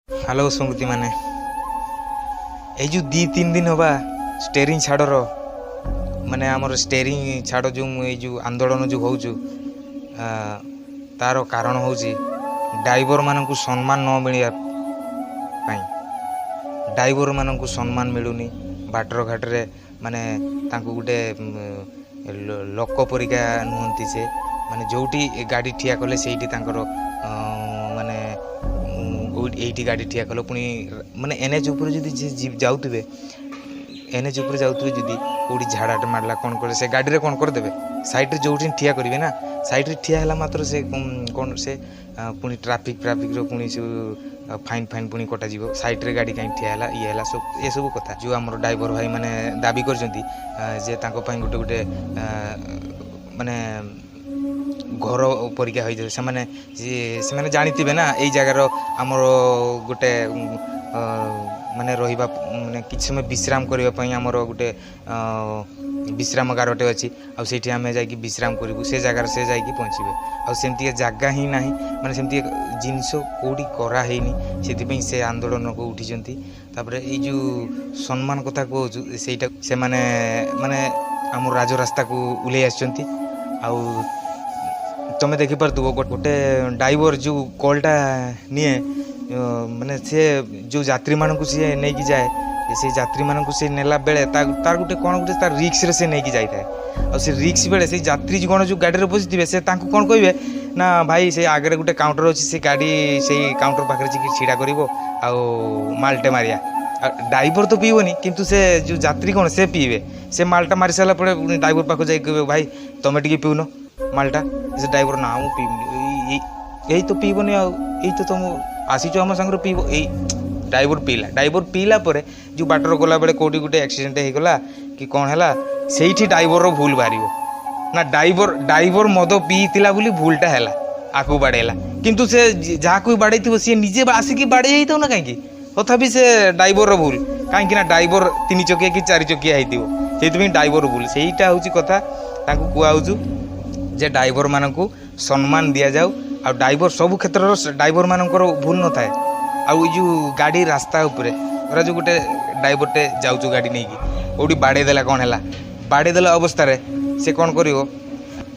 Hello ସ୍ମୃତି, ମାନେ ଏଇ ଯେଉଁ 2-3 ଦିନ ହବା ଷ୍ଟେରିଂ ଛାଡ଼ର, ମାନେ ଆମର ଷ୍ଟେରିଂ ଛାଡ଼ ଯେଉଁ ଏଇ ଯେଉଁ ଆନ୍ଦୋଳନ ଯେଉଁ ହେଉଛୁ, ତାର କାରଣ ହେଉଛି ଡ୍ରାଇଭରମାନଙ୍କୁ ସମ୍ମାନ ନ ମିଳିବା ପାଇଁ। ଡ୍ରାଇଭରମାନଙ୍କୁ ସମ୍ମାନ ମିଳୁନି ବାଟର ଘାଟରେ। ମାନେ ତାଙ୍କୁ ଗୋଟେ ଲୋକ ପରିକା ନୁହନ୍ତି ସେ। ମାନେ ଯେଉଁଠି ଗାଡ଼ି ଠିଆ କଲେ ସେଇଠି ତାଙ୍କର ମାନେ ଏଇଠି ଗାଡ଼ି ଠିଆ କଲେ ପୁଣି ମାନେ ଏନ୍ଏଚ୍ ଉପରେ ଯଦି ଯାଉଥିବେ, ଏନ୍ଏଚ୍ ଉପରେ ଯାଉଥିବେ, ଯଦି କେଉଁଠି ଝାଡ଼ାଟେ ମାରିଲା, କ'ଣ କଲେ, ସେ ଗାଡ଼ିରେ କ'ଣ କରିଦେବେ? ସାଇଡ଼୍ରେ ଯେଉଁଠି ଠିଆ କରିବେ ନା, ସାଇଡ଼୍ରେ ଠିଆ ହେଲା ମାତ୍ର ସେ କ'ଣ ସେ ପୁଣି ଟ୍ରାଫିକ୍ ଫ୍ରାଫିକ୍ର ପୁଣି ସବୁ ଫାଇନ୍ ଫାଇନ୍ ପୁଣି କଟାଯିବ। ସାଇଡ଼୍ରେ ଗାଡ଼ି କାହିଁ ଠିଆ ହେଲା, ଇଏ ହେଲା, ସବୁ ଏସବୁ କଥା। ଯେଉଁ ଆମର ଡ୍ରାଇଭର ଭାଇମାନେ ଦାବି କରିଛନ୍ତି ଯେ ତାଙ୍କ ପାଇଁ ଗୋଟେ ଗୋଟେ ମାନେ ଘର ପରିକା ହୋଇଯାଉ। ସେମାନେ ସେମାନେ ଜାଣିଥିବେ ନା, ଏଇ ଜାଗାର ଆମର ଗୋଟେ ମାନେ ରହିବା, ମାନେ କିଛି ସମୟ ବିଶ୍ରାମ କରିବା ପାଇଁ ଆମର ଗୋଟେ ବିଶ୍ରାମଗାରଟେ ଅଛି ଆଉ ସେଇଠି ଆମେ ଯାଇକି ବିଶ୍ରାମ କରିବୁ। ସେ ଜାଗାରେ ସେ ଯାଇକି ପହଞ୍ଚିବେ। ଆଉ ସେମିତିକା ଜାଗା ହିଁ ନାହିଁ, ମାନେ ସେମିତି ଜିନିଷ କେଉଁଠି କରାହେଇନି। ସେଥିପାଇଁ ସେ ଆନ୍ଦୋଳନକୁ ଉଠିଛନ୍ତି। ତାପରେ ଏଇ ଯେଉଁ ସମ୍ମାନ କଥା କହୁଛୁ, ସେଇଟା ସେମାନେ ମାନେ ଆମ ରାଜରାସ୍ତାକୁ ଓହ୍ଲେଇ ଆସିଛନ୍ତି। ଆଉ ତମେ ଦେଖିପାରୁଥିବ, ଗୋଟେ ଡ୍ରାଇଭର ଯେଉଁ କଲ୍ଟା ନିଏ, ମାନେ ସିଏ ଯେଉଁ ଯାତ୍ରୀମାନଙ୍କୁ ସିଏ ନେଇକି ଯାଏ, ସେ ଯାତ୍ରୀମାନଙ୍କୁ ସେ ନେଲା ବେଳେ ତାର ଗୋଟେ କ'ଣ ଗୋଟେ ତାର ରିସ୍କରେ ସେ ନେଇକି ଯାଇଥାଏ। ଆଉ ସେ ରିସ୍କ ବେଳେ ସେଇ ଯାତ୍ରୀ କ'ଣ ଯେଉଁ ଗାଡ଼ିରେ ବସିଥିବେ, ସେ ତାଙ୍କୁ କ'ଣ କହିବେ ନା, ଭାଇ, ସେ ଆଗରେ ଗୋଟେ କାଉଣ୍ଟର ଅଛି, ସେ ଗାଡ଼ି ସେଇ କାଉଣ୍ଟର ପାଖରେ ଯାଇକି ଛିଡ଼ା କରିବ ଆଉ ମାଲଟେ ମାରିବା। ଆଉ ଡ୍ରାଇଭର ତ ପିଇବନି, କିନ୍ତୁ ସେ ଯେଉଁ ଯାତ୍ରୀ କ'ଣ ସେ ପିଇବେ। ସେ ମାଲଟା ମାରି ସାରିଲା ପରେ ପୁଣି ଡ୍ରାଇଭର ପାଖକୁ ଯାଇକି କହିବେ, ଭାଇ, ତମେ ଟିକେ ପିଉନ ମାଲଟା। ସେ ଡ୍ରାଇଭର, ନା, ମୁଁ ପିଇବିନି। ଏଇ ଏଇ ତ ପିଇବନି, ଆଉ ଏଇ ତ ତମ ଆସିଛ ଆମ ସାଙ୍ଗରେ ପିଇବ। ଏଇ ଡ୍ରାଇଭର ପିଇଲା। ଡ୍ରାଇଭର ପିଇଲା ପରେ ଯେଉଁ ବାଟରେ ଗଲାବେଳେ କେଉଁଠି ଗୋଟେ ଆକ୍ସିଡେଣ୍ଟ ହେଇଗଲା କି କ'ଣ ହେଲା, ସେଇଠି ଡ୍ରାଇଭରର ଭୁଲ ବାହାରିବ ନା, ଡ୍ରାଇଭର ମଦ ପିଇଥିଲା ବୋଲି ଭୁଲଟା ହେଲା, ଆକୁ ବାଡ଼େଇଲା। କିନ୍ତୁ ସେ ଯାହାକୁ ବି ବାଡ଼େଇଥିବ, ସିଏ ନିଜେ ଆସିକି ବାଡ଼େଇ ହେଇଥାଉ ନା କାହିଁକି, ତଥାପି ସେ ଡ୍ରାଇଭରର ଭୁଲ। କାହିଁକି ନା ଡ୍ରାଇଭର ତିନି ଚକିଆ କି ଚାରି ଚକିଆ ହେଇଥିବ, ସେଇଥିପାଇଁ ଡ୍ରାଇଭର ଭୁଲ। ସେଇଟା ହେଉଛି କଥା। ତାଙ୍କୁ କୁହାହେଉଛୁ ଯେ ଡ୍ରାଇଭରମାନଙ୍କୁ ସମ୍ମାନ ଦିଆଯାଉ। ଆଉ ଡ୍ରାଇଭର ସବୁ କ୍ଷେତ୍ରର ଡ୍ରାଇଭରମାନଙ୍କର ଭୁଲ ନଥାଏ। ଆଉ ଏଇ ଯେଉଁ ଗାଡ଼ି ରାସ୍ତା ଉପରେ ଧର ଯେଉଁ ଗୋଟେ ଡ୍ରାଇଭରଟେ ଯାଉଛୁ ଗାଡ଼ି ନେଇକି, କେଉଁଠି ବାଡ଼େଇ ଦେଲା, କ'ଣ ହେଲା, ବାଡ଼େଇ ଦେଲା ଅବସ୍ଥାରେ ସେ କ'ଣ କରିବ?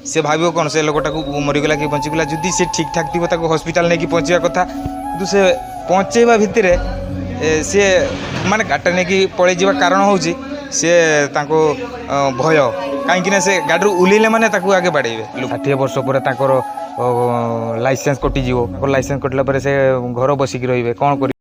ସେ ଭାବିବ କ'ଣ ସେ ଲୋକଟାକୁ ମରିଗଲା କି ବଞ୍ଚିଗଲା? ଯଦି ସେ ଠିକ୍ ଠାକ୍ ଥିବ, ତାକୁ ହସ୍ପିଟାଲ ନେଇକି ପହଞ୍ଚିବା କଥା। କିନ୍ତୁ ସେ ପହଞ୍ଚେଇବା ଭିତରେ ସିଏ ମାନେ ଗାଡ଼ିଟା ନେଇକି ପଳେଇଯିବା। କାରଣ ହେଉଛି ସିଏ ତାଙ୍କୁ ଭୟ, କାହିଁକି ନା ସେ ଗାଡ଼ିରୁ ଓହ୍ଲେଇଲେ ମାନେ ତାକୁ ଆଗେ ବାଡ଼େଇବେ। 60 ବର୍ଷ ପରେ ତାଙ୍କର ଲାଇସେନ୍ସ କଟିଯିବ। ତାଙ୍କର ଲାଇସେନ୍ସ କଟିଲା ପରେ ସେ ଘର ବସିକି ରହିବେ, କ'ଣ କରିବେ?